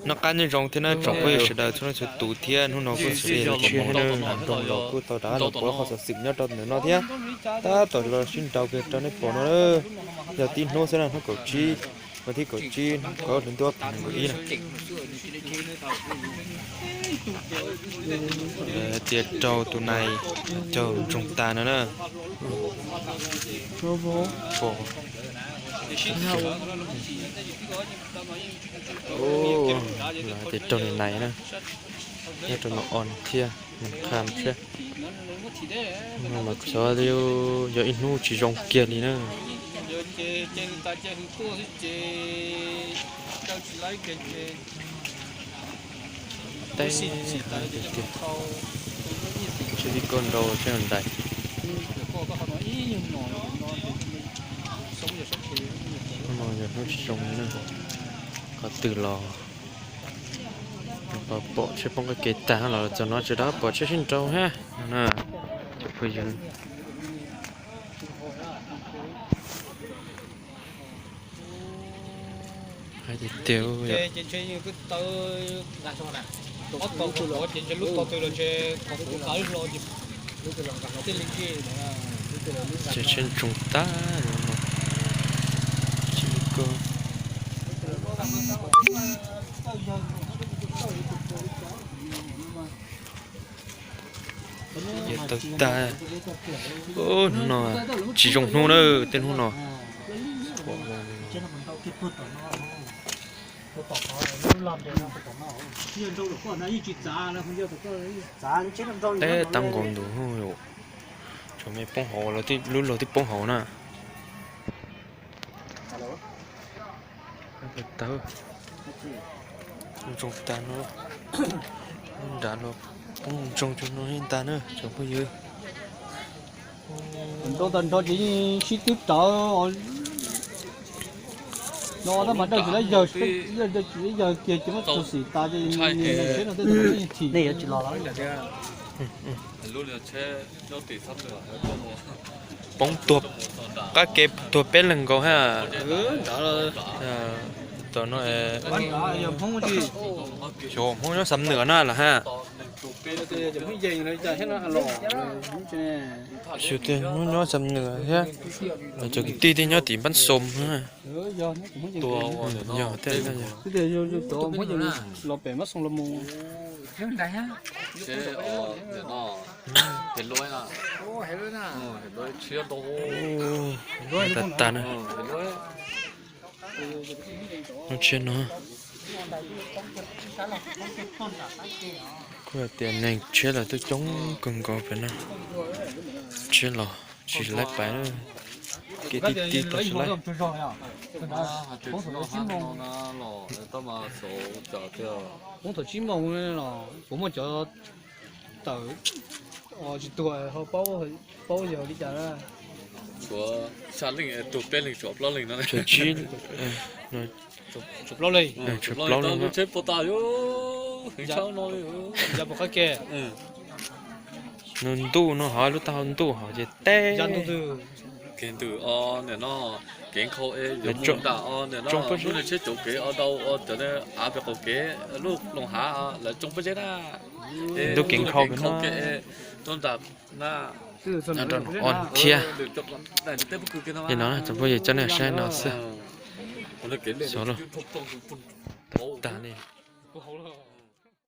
Noj qab nyob zoo thiab na tsoom phooj ywg sawv daws txhua leej txhua tus thiab. Hnub no kuj xws li tau nroog los kuj tau rov los pom qhov xov xwm nyob rau ntawm no thiab. Tab tom los sib nraus kiag rau nej pom no na. Yog tib hnub xwb na, hnub kaum tsib, vas thib kaum tsib, kaum ob hlis ntuj ob phav nees nkaum ib na. Tias raug tus nais, raug ntsoog tas no na. Tias raug nais na, nyob rau no on thiab, qha thiab. Mas xyov li, yog ib hnub tsis zoo kiag li na. Teb, tsis li koj nrau seb ntais. Yog hnub tsis zoo li na, qhov twg los pom tsheb poob qab kev tag los txog no tsis dab pom tsheb sib nraus thiab. Phooj ywg, hais tiag tiag. Ces tsheb ntsoog tag no. Tsis li koj. Yog tawg tag. Hnub no tsis zoo hnub na, tej hnub no. Teb tab nkaus ntus, tsuas me poob hauv, lub log twb poob hauv na. Tawg, ntsoog tag no, nrad los poob ntsoog tsuag no ntag na tsoom phooj ywg. Nrau tag nrho ces yeej sib twb rawv no tab mas dawj tsis laib yawg, dawj tsis laib yawg kiag ces muab txog xim tas ces tsheb no tej tsis los. Poob tuag, qab kev tuag peb leeg nkaus ha. Tom no, xyov Hmoob nyob Xam Nws na los ha. Xyov tias Hmoob nyob Xam Nws thiab, cov kwv tij thiaj nyob tim Npab Xoo na. Yog, tas tas na. Lub tshiab no kuj tias neeg tshiab los twb coob kawg nkaus pem no. Tshiab los tsis laib pais, kev ti ti tau tsis laib. Poob thaum tsib moos los puas muaj cov tawm tsis tuag ho paub yog li cas na. Tshuav xya leej, tuag peb leeg, tshuav plaub leeg no. Tshuav plaub leeg, tshuav plaub leeg no. Tsheb puas tas, ya puas qab ke. Nws ntuj no hov, lub taub hau ntuj hov ces teb. Kev ntws o, nim no kev nkhaus es yuav mus nram o, nim no lub niag tsheb cauv kev o, dau o, cov av pem qaum kev lub loos hav lawv tsoo pob zeb na. Ntuj kev nkhaus no tuaj nram na. Nyob rau no on thiab. Li no tsoom phooj ywg coj nej saib no xwb. Xyov lauj, tag li.